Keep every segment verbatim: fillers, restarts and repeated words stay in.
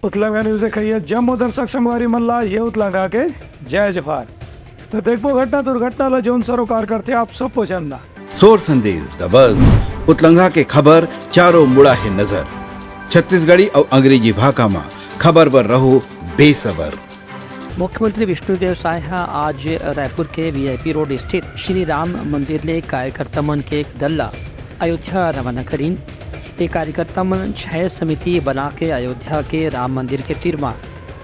उतलंगा news देखइया जम्मो दर्शक संगवारी मन ला ये उतलंगा के जय जोहार। तो देखबो घटना दुर्घटना ला जौन सरोकार करथे आप सब पोचन ला। सोर संदेश दबस उतलंगा के खबर चारों मुड़ा हे नजर। छत्तीसगढ़ी अउ अंग्रेजी भाखा म खबर बर रहो बेसबर। मुख्यमंत्री विष्णुदेव साय ह आज रायपुर के वीआईपी रोड स्थित श्री राम मंदिर ले कार्यकर्ता मन के एक दल ला अयोध्या रवाना करिन। ये कार्यकर्ता मन छह समिति बना के अयोध्या के राम मंदिर के तीर म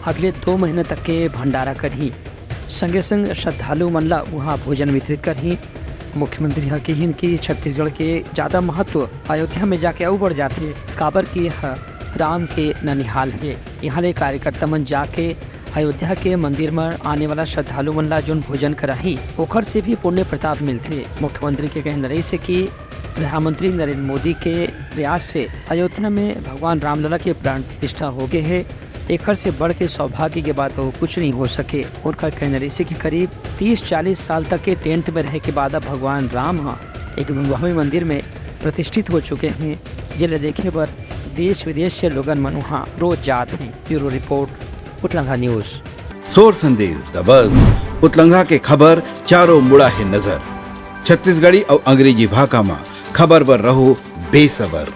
अगले दो महीना तक के भंडारा करही। संगे संग श्रद्धालु मन ला उहाँ भोजन वितरित करही। मुख्यमंत्री ह किहिन कि छत्तीसगढ़ के ज्यादा महत्व अयोध्या में जाके अउ बढ़ जाथे, काबर कि यह राम के ननिहाल हे। यहाँ ले कार्यकर्ता मन जाके अयोध्या के मंदिर म आने वाला श्रद्धालु मन ला जोन भोजन कराही, ओखर से भी पुण्य प्रताप मिलथे। मुख्यमंत्री के कहना रहिस हे कि प्रधानमंत्री नरेंद्र मोदी के प्रयास से अयोध्या में भगवान रामलला के प्राण प्रतिष्ठा हो गए हे। एखर से बढ़ के सौभाग्य के बात और कुछ नहीं हो सके। उनका कहना रहिस हे कि करीब तीस चालीस साल तक के टेंट में रहे के बाद अब भगवान राम ह एक भव्य मंदिर में प्रतिष्ठित हो चुके हैं, जेला देखे बर देश विदेश से लोगन मन वहाँ रोज जात हैं। ब्यूरो रिपोर्ट, उतलंगा न्यूज। सोर संदेश दबस उतलंगा के खबर चारों मुड़ा हे नजर। छत्तीसगढ़ी अउ अंग्रेजी भाखा म खबर बर रहो बेसबर।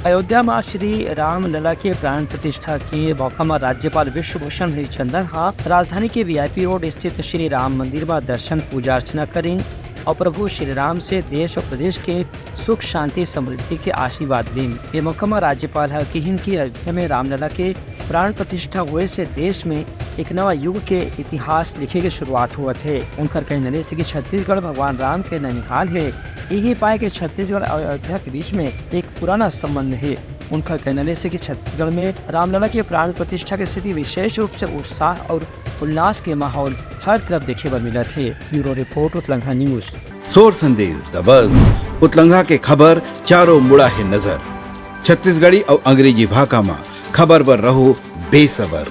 अयोध्या म श्री राम लला के प्राण प्रतिष्ठा के मौका म राज्यपाल विश्वभूषण हरिचंदन ह राजधानी के वीआईपी रोड स्थित श्री राम मंदिर म दर्शन पूजा अर्चना करिन और प्रभु श्री राम से देश और प्रदेश के सुख शांति समृद्धि के आशीर्वाद दिन। ये मौका म राज्यपाल ह किहिन कि अयोध्या में रामलला के प्राण प्रतिष्ठा होए से देश में एक नवा युग के इतिहास लिखे के शुरुआत होवत हे। उनकर कहना रहिस हे कि छत्तीसगढ़ भगवान राम के ननिहाल हे। यही पाए कि छत्तीसगढ़ और अयोध्या के बीच में एक पुराना संबंध हे। उनकर कहना रहिस हे कि छत्तीसगढ़ में रामलला के प्राण प्रतिष्ठा के स्थिति विशेष रूप से उत्साह और उल्लास के माहौल हर तरफ देखे बर मिलत हे। ब्यूरो रिपोर्ट, उतलंगा न्यूज। सोर संदेश दबस उतलंगा के खबर चारों मुड़ा हे नजर। छत्तीसगढ़ी अउ अंग्रेजी भाखा म खबर बर रहो बेसबर।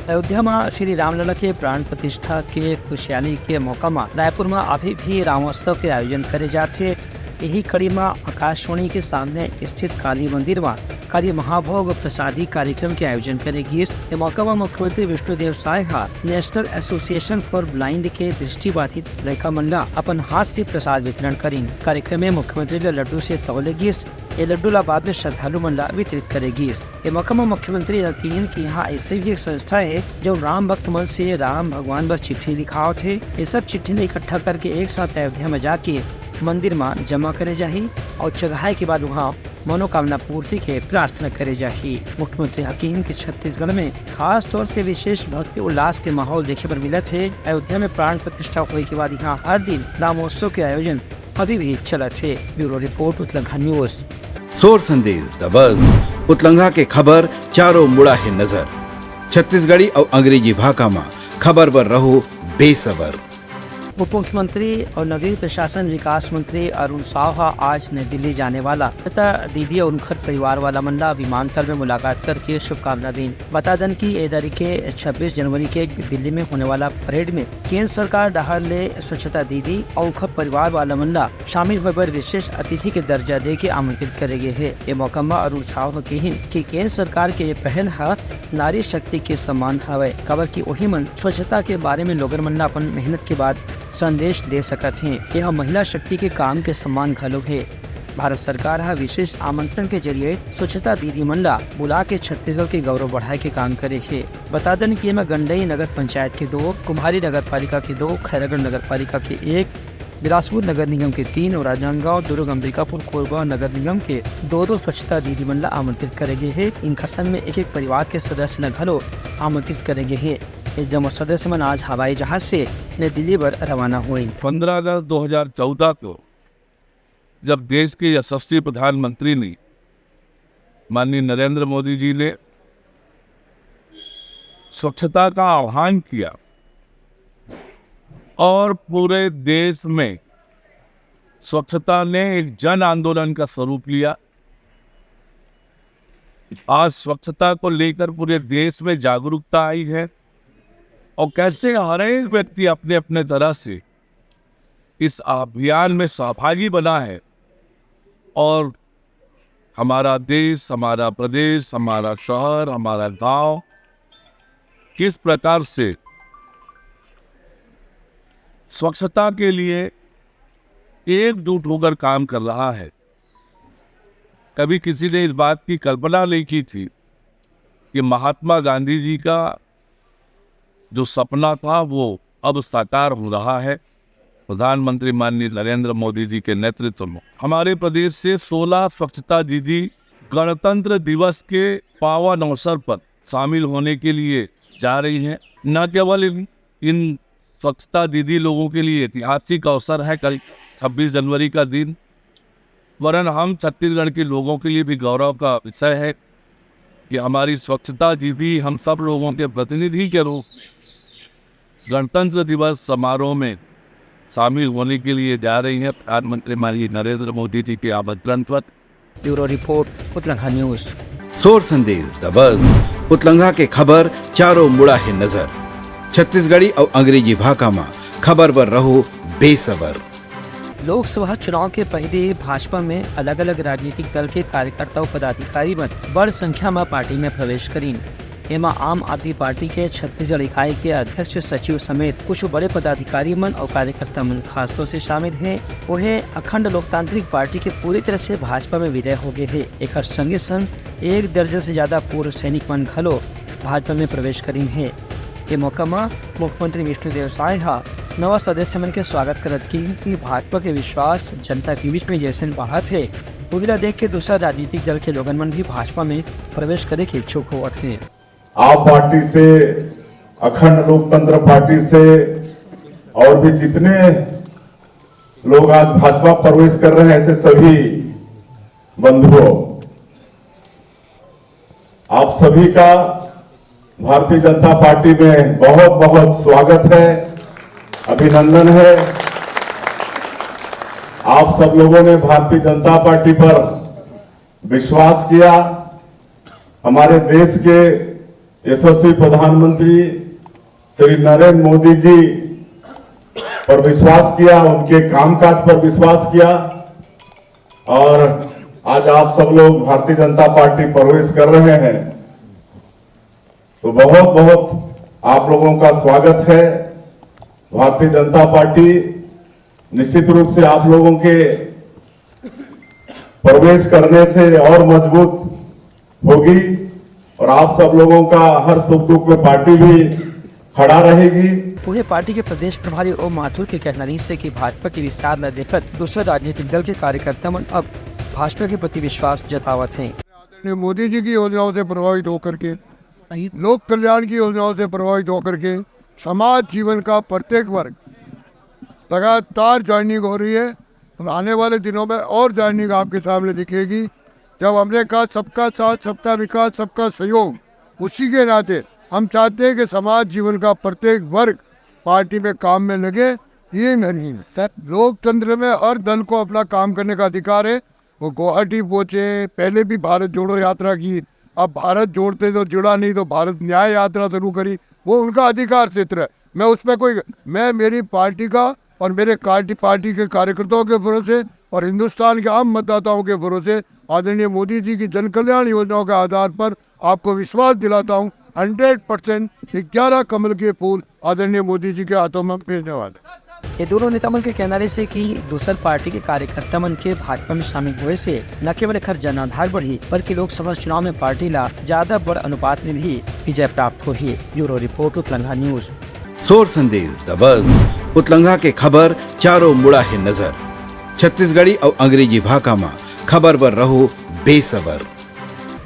अयोध्या म श्री रामलला के प्राण प्रतिष्ठा के खुशहाली के मौका म रायपुर म अभी भी रामोत्सव के आयोजन करे जात हे। यही कड़ी म आकाशवाणी के सामने स्थित काली मंदिर म काली महाभोग प्रसादी कार्यक्रम के आयोजन करे गिस। ए मौका म मुख्यमंत्री विष्णुदेव साय ह नेशनल एसोसिएशन फॉर ब्लाइंड के दृष्टिबाधित लइका मन ल अपन हाथ से प्रसाद वितरण करिन। कार्यक्रम में मुख्यमंत्री ल लड्डू से तौले गिस। ये लड्डू ला बाद में श्रद्धालु मन ला वितरित करे गिस। ये मौका म मुख्यमंत्री ह किहिन कि यहाँ ऐसे भी एक संस्था हे जो राम भक्त मन से राम भगवान बर चिट्ठी लिखावत हे। ये सब चिट्ठी ला इकट्ठा करके एक साथ अयोध्या में जाके मंदिर म जमा करे जाही और चघाए के बाद वहाँ मनोकामना पूर्ति के प्रार्थना करे जाही। मुख्यमंत्री ह किहिन कि छत्तीसगढ़ में खास तौर से विशेष भक्ति उल्लास के माहौल देखे बर मिलत हे। अयोध्या में प्राण प्रतिष्ठा होए के बाद यहाँ हर दिन रामोत्सव के आयोजन अभी भी चलत हे। ब्यूरो रिपोर्ट, उतलंगा न्यूज। सोर संदेश दबस उतलंगा के खबर चारों मुड़ा हे नजर। छत्तीसगढ़ी अउ अंग्रेजी भाखा म खबर बर रहो बेसबर। उप मुख्यमंत्री और नगरीय प्रशासन विकास मंत्री अरुण साव ह आज नई दिल्ली जाने वाला तथा दीदी और उनकर परिवार वाला मन ला विमानतल में मुलाकात करके शुभकामना दीन। बता दन कि ए तारीख के छब्बीस जनवरी के दिल्ली में होने वाला परेड में केंद्र सरकार डहार ले स्वच्छता दीदी और उनकर परिवार वाला मन ला शामिल होए बर विशेष अतिथि के दर्जा दे के आमंत्रित करे गे हे। ये मौका म अरुण साव ह किहिन कि केंद्र सरकार के ये पहल ह नारी शक्ति के सम्मान हवय, काबर कि ओही मन स्वच्छता के बारे में लोगन मन ला अपन मेहनत के बाद संदेश दे सकत हे। यह महिला शक्ति के काम के सम्मान घलो हे। भारत सरकार ह विशेष आमंत्रण के जरिए स्वच्छता दीदी मन ला बुला के छत्तीसगढ़ के गौरव बढ़ाए के काम करे हे। बता दन कि एमा गंडई नगर पंचायत के दो, कुम्हारी नगर पालिका के दो, खैरागढ़ नगर पालिका के एक, बिलासपुर नगर निगम के तीन और राजनांदगांव, दुर्ग, अंबिकापुर, कोरबा नगर निगम के दो दो स्वच्छता दीदी मन ला आमंत्रित करे गे हे। इनकर संग में एक एक परिवार के सदस्य ला घलो आमंत्रित करे गे हे। ये जम्मो सदस्य मन आज हवाई जहाज से नई दिल्ली बर रवाना होइन। पंद्रह अगस्त दो हज़ार चौदह को जब देश के यशस्वी प्रधानमंत्री ने, माननीय नरेंद्र मोदी जी ने स्वच्छता का आह्वान किया और पूरे देश में स्वच्छता ने एक जन आंदोलन का स्वरूप लिया। आज स्वच्छता को लेकर पूरे देश में जागरूकता आई है और कैसे हर एक व्यक्ति अपने अपने तरह से इस अभियान में सहभागी बना है और हमारा देश, हमारा प्रदेश, हमारा शहर, हमारा गांव किस प्रकार से स्वच्छता के लिए एकजुट होकर काम कर रहा है। कभी किसी ने इस बात की कल्पना नहीं की थी कि महात्मा गांधी जी का जो सपना था, वो अब साकार हो रहा है। प्रधानमंत्री माननीय नरेंद्र मोदी जी के नेतृत्व में हमारे प्रदेश से सोलह स्वच्छता दीदी गणतंत्र दिवस के पावन अवसर पर शामिल होने के लिए जा रही हैं। न केवल इन, इन स्वच्छता दीदी लोगों के लिए ऐतिहासिक अवसर है कल छब्बीस जनवरी का दिन, वरन हम छत्तीसगढ़ के लोगों के लिए भी गौरव का विषय है कि हमारी स्वच्छता दीदी हम सब लोगों के प्रतिनिधि के रूप में गणतंत्र दिवस समारोह में शामिल होने के लिए जा रही हैं प्रधानमंत्री माननीय नरेंद्र मोदी जी के आमंत्रण पर। ब्यूरो रिपोर्ट, उतलंघा न्यूज। सोर संदेश दबस, उतलंघा के खबर चारों मुड़ा हे नजर। छत्तीसगढ़ी अउ अंग्रेजी भाखा म खबर बर रहो बेसबर। लोकसभा चुनाव के पहले भाजपा में अलग-अलग राजनीतिक दल के कार्यकर्ता अउ पदाधिकारी मन बड़ संख्या म पार्टी में प्रवेश करीन। एमा आम आदमी पार्टी के छत्तीसगढ़ इकाई के अध्यक्ष, सचिव समेत कुछ बड़े पदाधिकारी मन अउ कार्यकर्ता मन खासतौर से शामिल हे। उहें, अखंड लोकतांत्रिक पार्टी के पूरी तरह से भाजपा में विलय हो गए हे। एकर संगे संग एक दर्जन से ज्यादा पूर्व सैनिक मन घलो भाजपा में प्रवेश करीन हे। ए मौका म मुख्यमंत्री विष्णुदेव साय ह नवा सदस्य मन के स्वागत करत किहीन कि भाजपा के विश्वास जनता के बीच में जइसन बढ़त हे, उही ला देख के दूसरा राजनीतिक दल के लोगन मन भी भाजपा में प्रवेश करे के इच्छुक होवत हे। आप पार्टी से, अखंड लोकतंत्र पार्टी से और भी जितने लोग आज भाजपा प्रवेश कर रहे हैं, ऐसे सभी बंधुओं, आप सभी का भारतीय जनता पार्टी में बहुत बहुत स्वागत है, अभिनंदन है। आप सब लोगों ने भारतीय जनता पार्टी पर विश्वास किया, हमारे देश के यशस्वी प्रधानमंत्री श्री नरेंद्र मोदी जी पर विश्वास किया, उनके कामकाज पर विश्वास किया और आज आप सब लोग भारतीय जनता पार्टी प्रवेश कर रहे हैं, तो बहुत बहुत आप लोगों का स्वागत है। भारतीय जनता पार्टी निश्चित रूप से आप लोगों के प्रवेश करने से और मजबूत होगी और आप सब लोगों का हर सुख दुख में पार्टी भी खड़ा रहेगी। उहें, पार्टी के प्रदेश प्रभारी ओम माथुर के कहना रहिस हे कि भाजपा के विस्तार ल देखत दूसरा राजनीतिक दल के कार्यकर्ता मन अब भाजपा के प्रति विश्वास जतावत हे। आदरणीय मोदी जी की योजनाओं से प्रभावित होकर के, लोक कल्याण की योजनाओं से प्रभावित होकर के समाज जीवन का प्रत्येक वर्ग लगातार ज्वाइनिंग हो रही है और आने वाले दिनों में और ज्वाइनिंग आपके सामने दिखेगी। जब हमने कहा सबका साथ, सबका विकास, सबका सहयोग, उसी के नाते हम चाहते हैं कि समाज जीवन का प्रत्येक वर्ग पार्टी में काम में लगे। ये नहीं सर, लोकतंत्र में हर दल को अपना काम करने का अधिकार है। वो गुवाहाटी पहुंचे, पहले भी भारत जोड़ो यात्रा की, अब भारत जोड़ते तो जुड़ा नहीं तो भारत न्याय यात्रा शुरू करी, वो उनका अधिकार क्षेत्र है। मैं उसमें कोई, मैं मेरी पार्टी का और मेरे पार्टी पार्टी के कार्यकर्ताओं के भरोसे और हिंदुस्तान के आम मतदाताओं के भरोसे आदरणीय मोदी जी की जन कल्याण योजनाओं के आधार पर आपको विश्वास दिलाता हूँ, हंड्रेड परसेंट ग्यारह कमल के फूल आदरणीय मोदी जी के हाथों में भेजने वाले। ये दोनों नेता मन के कहना रहिस हे कि दूसर पार्टी के कार्यकर्ता मन के भाजपा में शामिल होए से न केवल एखर जनाधार बढ़ही, बल्कि लोकसभा चुनाव में पार्टी ला ज्यादा बड़ अनुपात में भी विजय प्राप्त होही। ब्यूरो रिपोर्ट, उतलंघा न्यूज। सोर संदेश दबस, उतलंघा के खबर चारों मुड़ा हे नजर। छत्तीसगढ़ी अउ अंग्रेजी भाखा म खबर बर रहो बेसबर।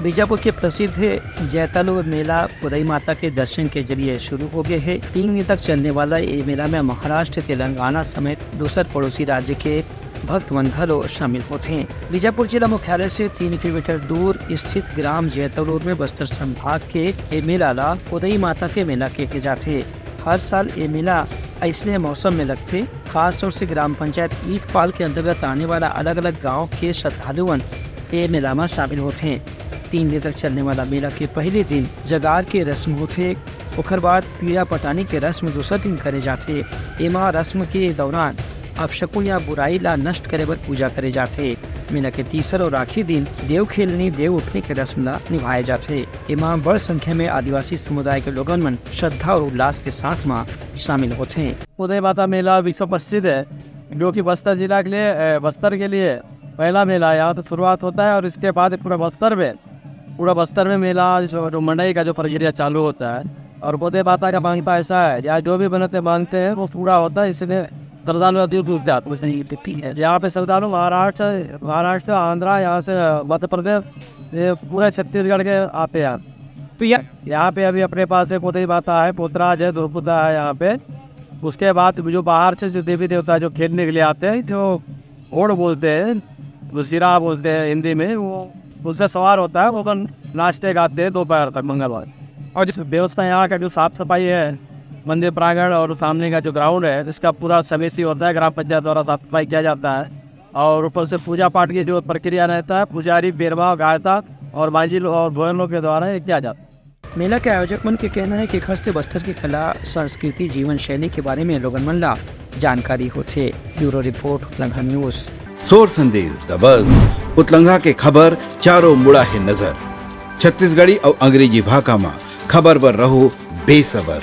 बीजापुर के प्रसिद्ध जैतालूर मेला कोदई माता के दर्शन के जरिए शुरू हो गए हे। तीन दिन तक चलने वाला ये मेला में महाराष्ट्र, तेलंगाना समेत दूसर पड़ोसी राज्य के भक्त मन घलो शामिल होथे। बीजापुर जिला मुख्यालय से तीन किलोमीटर दूर स्थित ग्राम जैतालूर में बस्तर संभाग के ये मेला ला कोदई माता के मेला कहे जाथे। हर साल ये मेला ऐसने मौसम में लगथे। खासतौर से ग्राम पंचायत ईटपाल के अंतर्गत आने वाला अलग-अलग गांव के श्रद्धालुअन ये मेला में शामिल होथे। तीन दिन तक चलने वाला मेला के पहले दिन जगार के रस्म होथे, ओकर बाद पीड़ा पटानी के रस्म दूसर दिन करे जाथे। एमा रस्म के दौरान अपशकुन या बुराई ला नष्ट करे बर पूजा करे जाथे। मेला के तीसर और आखिरी दिन देव खेलनी, देव उठनी के रस्म ला निभाए जाथे। एमा बड़ संख्या में आदिवासी समुदाय के लोगन मन श्रद्धा और उल्लास के साथ म शामिल होथे। उदय माता मेला विश्व प्रसिद्ध है, जो कि बस्तर जिला के लिए, अ, बस्तर के लिए पहला मेला है। यहाँ से शुरुआत होता है और इसके बाद पूरा बस्तर में, पूरा बस्तर में मेला, जो, जो मंडई का जो प्रक्रिया चालू होता है। और उदय माता का मान्यता ऐसा है, यहाँ जो भी मन्नतें मांगते हैं, वो पूरा होता है, इसलिए श्रद्धालु दूर दूर से आते हैं। यहाँ पे श्रद्धालु महाराष्ट्र, महाराष्ट्र, आंध्रा, यहाँ से, अ, मध्य प्रदेश, ये पूरे छत्तीसगढ़ के आते हैं। तो यह यहाँ पे अभी अपने पास एक उदय माता है, पोतराज है, दुर्गुदा है यहाँ पे। उसके बाद जो बाहर से जो देवी देवता जो खेलने के लिए आते हैं, जो घोड़ बोलते हैं, जो सिरा बोलते हैं हिंदी में, वो उससे सवार होता है, वो अपन नाचते गाते हैं दोपहर तक, मंगलवार। और जिस व्यवस्था यहाँ का जो साफ सफाई है, मंदिर प्रांगण और सामने का जो ग्राउंड है, इसका पूरा समय से होता है, ग्राम पंचायत द्वारा साफ सफाई किया जाता है। और ऊपर से पूजा पाठ की जो प्रक्रिया रहता है, पुजारी, बेरवा, गायता और मांझी लो-, और भोजन लोग के द्वारा ये किया जाता है। मेला के आयोजक मन के कहना है कि एखर से बस्तर के कला, संस्कृति, जीवन शैली के बारे में लोगन मन ला जानकारी होथे। ब्यूरो रिपोर्ट, उतलंघा न्यूज। सोर संदेश दबस, उतलंघा के खबर चारों मुड़ा हे नजर। छत्तीसगढ़ी अउ अंग्रेजी भाखा म खबर बर रहो बेसबर।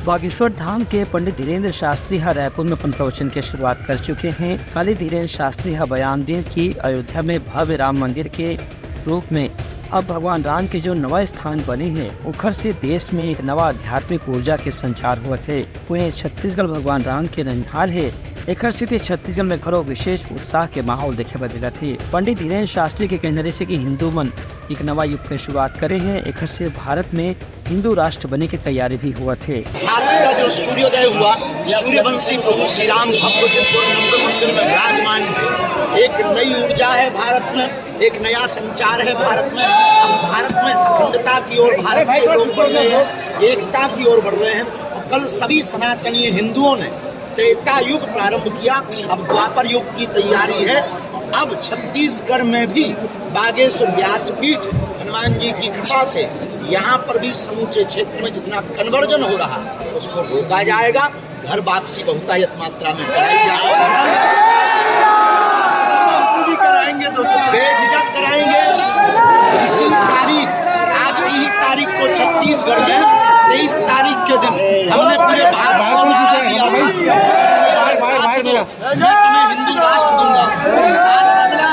बागेश्वर धाम के पंडित धीरेंद्र शास्त्री ह रायपुर में अपन प्रवचन के शुरुआत कर चुके हैं। पंडित धीरेंद्र शास्त्री ह बयान दिन कि अयोध्या में भव्य राम मंदिर के रूप में अब भगवान राम के जो नवा स्थान बने हैं, ओखर से देश में एक नवा आध्यात्मिक ऊर्जा के संचार होवत हे। वहीं छत्तीसगढ़ भगवान राम के ननिहाल हे, एखर सेती छत्तीसगढ़ में घलो विशेष उत्साह के माहौल देखे बर मिलत हे। पंडित धीरेंद्र शास्त्री के कहना रहिसे कि हिंदू मन एक नवा युग के शुरुआत करे हैं, एखर से भारत में हिंदू राष्ट्र बने के तैयारी भी होवत हे। भारत का जो सूर्योदय हुआ, सूर्यवंशी प्रभु श्री राम भव्य दिव्य और नव्य मंदिर में विराजमान हैं। एक नई ऊर्जा है भारत में, एक नया संचार है भारत में। अब भारत में अखंडता की ओर भारत के लोग बढ़ रहे हैं, एकता की ओर बढ़ रहे हैं। कल सभी सनातनीय हिंदुओं ने त्रेता युग प्रारंभ किया, अब द्वापर युग की तैयारी है। अब छत्तीसगढ़ में भी बागेश्वर व्यासपीठ हनुमान जी की कृपा से यहाँ पर भी समूचे क्षेत्र में जितना कन्वर्जन हो रहा है, उसको रोका जाएगा। घर वापसी बहुतायत मात्रा में कराई जाएगी। वापसी भी कराएंगे, दो सौ बेझिझक कराएंगे। इसी तारीख, आज की ही तारीख को छत्तीसगढ़ में तेईस तारीख के दिन हमने पूरे भारत को नारा दिया था, मैं तुम्हें हिंदू राष्ट्र दूंगा। साल बदला,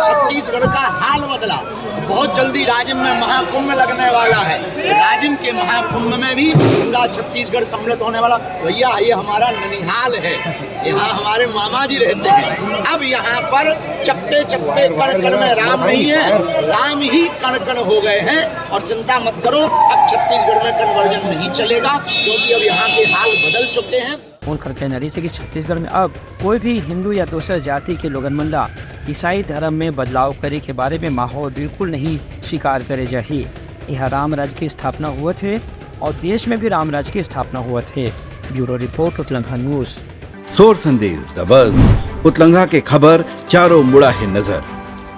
छत्तीसगढ़ का हाल बदला। बहुत जल्दी राजिम में महाकुंभ लगने वाला है। राजिम के महाकुंभ में भी पूरा छत्तीसगढ़ सम्मिलित होने वाला। भैया, ये हमारा ननिहाल है, यहाँ हमारे मामा जी रहते हैं। अब यहाँ पर चप्पे चप्पे, कण कण में राम नहीं है, राम ही कण कण हो गए हैं। और चिंता मत करो, अब छत्तीसगढ़ में कन्वर्जन नहीं चलेगा, क्योंकि अब यहाँ के हाल बदल चुके हैं। उनकर कहना रहिसे कि छत्तीसगढ़ में अब कोई भी हिंदू या दूसर जाति के लोगन मन ला ईसाई धर्म में बदलाव करे के बारे में माहौल बिल्कुल नहीं स्वीकार करे जाही। यह राम राज्य की स्थापना होवत हे और देश में भी राम राज्य की स्थापना होवत हे। ब्यूरो रिपोर्ट, उतलंघा न्यूज। सोर संदेश दबस, उतलंघा के खबर चारों मुड़ा हे नजर।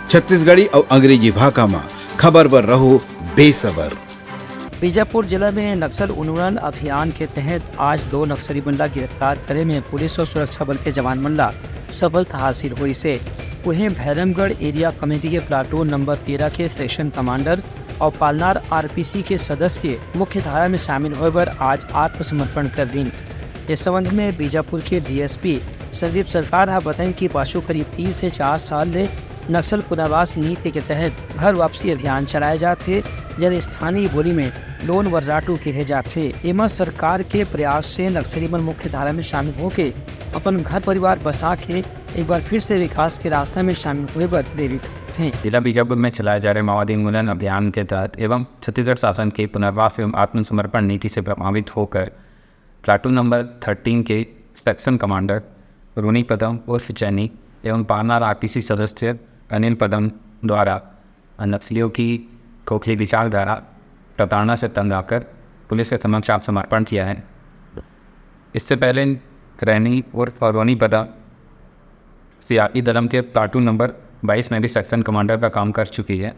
छत्तीसगढ़ी अउ अंग्रेजी भाखा म खबर बर रहो बेसबर। बीजापुर जिला में नक्सल उन्मूलन अभियान के तहत आज दो नक्सली मन ला गिरफ्तार करे में पुलिस और सुरक्षा बल के जवान मन ला सफलता हासिल होइस हे। उहें, भैरमगढ़ एरिया कमेटी के प्लाटून नंबर तेरह के सेक्शन कमांडर और पालनार आरपीसी के सदस्य मुख्य धारा में शामिल होए बर आज आत्मसमर्पण कर दिन। इस संबंध में बीजापुर के डीएसपी संदीप सरकार ह बताइन कि पाछू करीब तीन से चार साल ले नक्सल पुनर्वास नीति के तहत घर वापसी अभियान चलाए जात हे, जेला स्थानीय बोली में लोन वर्राटू कहे जात हे। एमा सरकार के प्रयास से नक्सली मन मुख्य धारा में शामिल होके अपन घर परिवार बसा के एक बार फिर से विकास के रास्ता में शामिल होए बर प्रेरित होथे। जिला बीजापुर में चलाए जा रहे माओवादी उन्मूलन अभियान के तहत एवं छत्तीसगढ़ शासन के पुनर्वास एवं आत्मसमर्पण नीति से प्रभावित होकर प्लाटून नंबर थर्टीन के सेक्शन कमांडर रोनी पदम उर्फ जैनी एवं पालनार आरपीसी सदस्य अनिल पदम द्वारा नक्सलियों की खोखली विचारधारा, प्रताड़ना से तंग आकर पुलिस के समक्ष आत्मसमर्पण किया है। इससे पहले रैनी उर्फ रोनी पदम सीआरपी दलम के प्लाटून नंबर बाईस में भी सेक्शन कमांडर का काम कर चुकी है।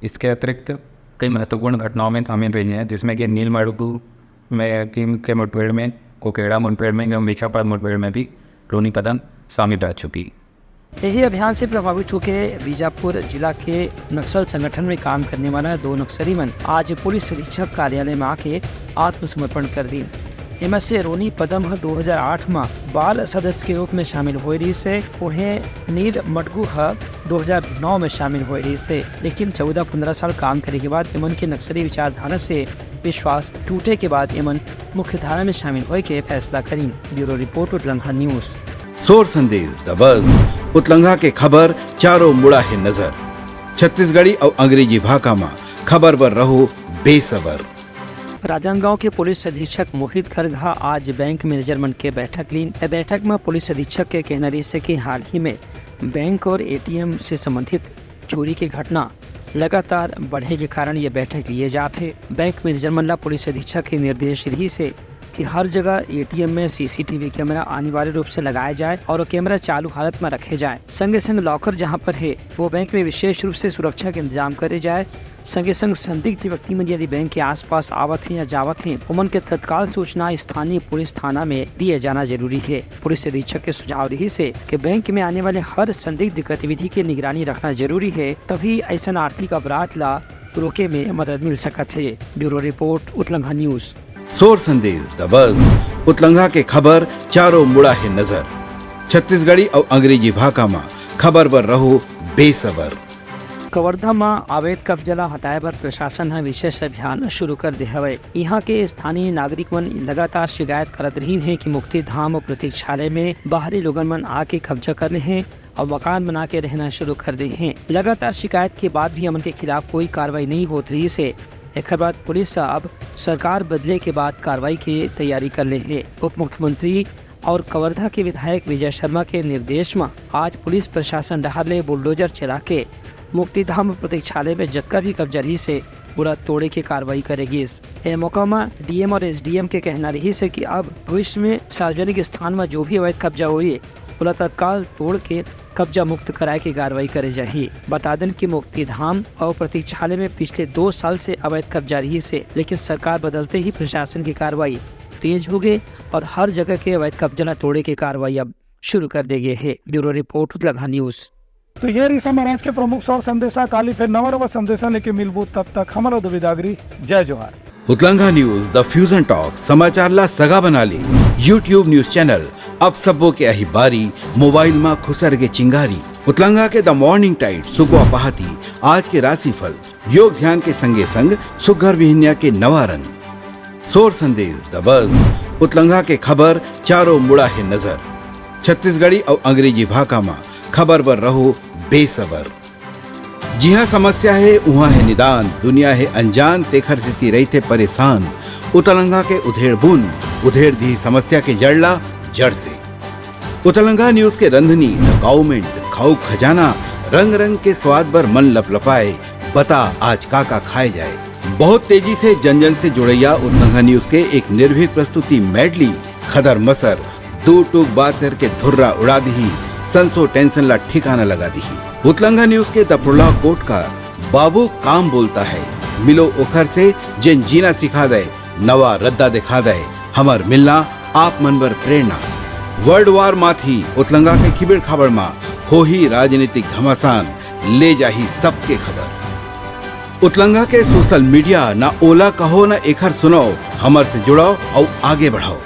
इसके अतिरिक्त कई महत्वपूर्ण घटनाओं में शामिल रही है, जिसमें कि नीलमड़गू में टीम के मुठभेड़ में, कोकेड़ा मुठभेड़ में एवं मीछापार मुठभेड़ में भी रोनी पदम शामिल रह चुकी। यही अभियान से प्रभावित होकर बीजापुर जिला के नक्सल संगठन में काम करने वाला दो नक्सली मन आज पुलिस अधीक्षक कार्यालय में आके आत्मसमर्पण कर दी। एमा से रोनी पदम ह दो हज़ार आठ म बाल सदस्य के रूप में शामिल होए रहिस हे, उहें नील मटगू ह दो हज़ार नौ में शामिल होए रहिस हे, लेकिन चौदह पंद्रह साल काम करे के बाद एमन के नक्सली विचारधारा से विश्वास टूटे के बाद एमन मुख्यधारा में शामिल होए के फैसला करिन। ब्यूरो रिपोर्ट, उतलंघा न्यूज। सोर संदेश, द बज, उतलंघा के खबर चारों मुड़ा हे नजर। छत्तीसगढ़ी अउ अंग्रेजी भाखा म खबर बर रहो बेसबर। राजनांदगांव के पुलिस अधीक्षक मोहित गर्ग ह आज बैंक मैनेजर मन के बैठक लीन। ए बैठक म पुलिस अधीक्षक के कहना रहिस हे कि हाल ही में बैंक और एटीएम से संबंधित चोरी के घटना लगातार बढ़े के कारण ये बैठक लिए जात हे। बैंक मैनेजर मन ला पुलिस अधीक्षक के निर्देश रहिस हे कि हर जगह एटीएम में सीसीटीवी कैमरा अनिवार्य रूप से लगाए जाए और कैमरा चालू हालत में रखे जाए। संगे संग लॉकर जहां पर हे, वो बैंक में विशेष रूप से सुरक्षा के इंतजाम करे जाए। संगे संग संदिग्ध व्यक्ति मन यदि बैंक के आसपास आवत हे या जावत हे, ओमन के तत्काल सूचना स्थानीय पुलिस थाना में दिए जाना जरूरी हे। पुलिस अधीक्षक के सुझाव रहिस हे कि बैंक में आने वाले हर संदिग्ध गतिविधि के निगरानी रखना जरूरी हे, तभी ऐसन आर्थिक अपराध ला रोके में मदद मिल सकत हे। ब्यूरो रिपोर्ट, उतलंघा न्यूज। सोर संदेश, द बज, उतलंघा के खबर चारों मुड़ा हे नजर। छत्तीसगढ़ी अउ अंग्रेजी भाखा म खबर बर रहो बेसबर। कवर्धा म अवैध कब्जा ला हटाए बर प्रशासन ह विशेष अभियान शुरू कर दे हवय। इहां के स्थानीय नागरिक मन लगातार शिकायत करत रहिन हे कि मुक्ति धाम अउ प्रतीक्षालय में बाहरी लोगन मन आके कब्जा कर ले हे अउ मकान बना के रहना शुरू कर दे हे। लगातार शिकायत के बाद भी हमन के खिलाफ कोई कार्रवाई नहीं होत रहिस हे। एखर बाद पुलिस ह अब सरकार बदले के बाद कार्रवाई के तैयारी कर ले हे। उप मुख्यमंत्री और कवर्धा के विधायक विजय शर्मा के निर्देश म आज पुलिस प्रशासन डहार ले बुलडोजर चला के मुक्तिधाम प्रतीक्षालय में जतका भी कब्जा रहिस हे, पूरा तोड़े के कार्रवाई करे गिस। ए मौका म डीएम और एसडीएम के कहना रहिस हे कि अब भविष्य में सार्वजनिक स्थान म जो भी अवैध कब्जा होही, ओला तत्काल तोड़ के कब्जा मुक्त कराए के कार्रवाई करे जाही। बता देन कि मुक्तिधाम और प्रतीक्षालय में पिछले दो साल से अवैध कब्जा रहिस हे, लेकिन सरकार बदलते ही प्रशासन की कार्रवाई तेज हो गए और हर जगह के अवैध कब्जा ला तोड़े के कार्रवाई अब शुरू कर दे गए हे। ब्यूरो रिपोर्ट, उतलंघा न्यूज। तो ये रहिस हमर आज के प्रमुख सौर संदेशा। काली फिर नवा नवा संदेशा लेके मिलबो, तब तक हमर ओर विदागरी। जय जोहार। उतलंघा न्यूज, द फ्यूजन टॉक, समाचार ला सगा बना ले। YouTube न्यूज चैनल, अब सबो के आही बारी, मोबाइल मा खुसर के चिंगारी। उतलंघा के द मॉर्निंग टाइट, सुकवा पहाती, आज के राशिफल, योग ध्यान के संगे संग सुग्घर बिहनिया के नवा रंग। सोर संदेश, द बज, उतलंघा के खबर चारों मुड़ा हे नजर। छत्तीसगढ़ी अउ अंग्रेजी भाखा मा खबर बर रहो बेसबर। जिहां समस्या हे, उहां हे निदान, दुनिया हे अनजान, तेखर सेती रहिथे परेशान। उतलंघा के उधेड़ बुन, उधेड़ दिही समस्या के जड़ ला जड़ से। उतलंघा न्यूज के रंधनी, द काउमेंट, खाऊ खजाना, रंग रंग के स्वाद बर मन लपलपाए, बता आज का का खाए जाए। बहुत तेजी से जन जन से जुड़ैया उतलंघा न्यूज के एक निर्भीक प्रस्तुति मेडली, खदर मसर, दू टूक बात करके धुर्रा उड़ा दिही, संसो टेंशन ला ठिकाना लगा दिही। उतलंघा न्यूज के द प्रोलॉग कोट का बाबू काम बोलता है, मिलो ओखर से जेन जीना सिखा दे, नवा रद्दा दिखा दे, हमर मिलना आप मन बर प्रेरणा। वर्ल्ड वार माथी उतलंगा के खिबेड़ खाबड़ मा होही राजनीतिक घमासान, ले जाही सबके खबर। उतलंगा के सोशल मीडिया, ना ओला कहो ना एखर सुनाओ, हमर से जुड़ाओ अउ आगे बढ़ाओ।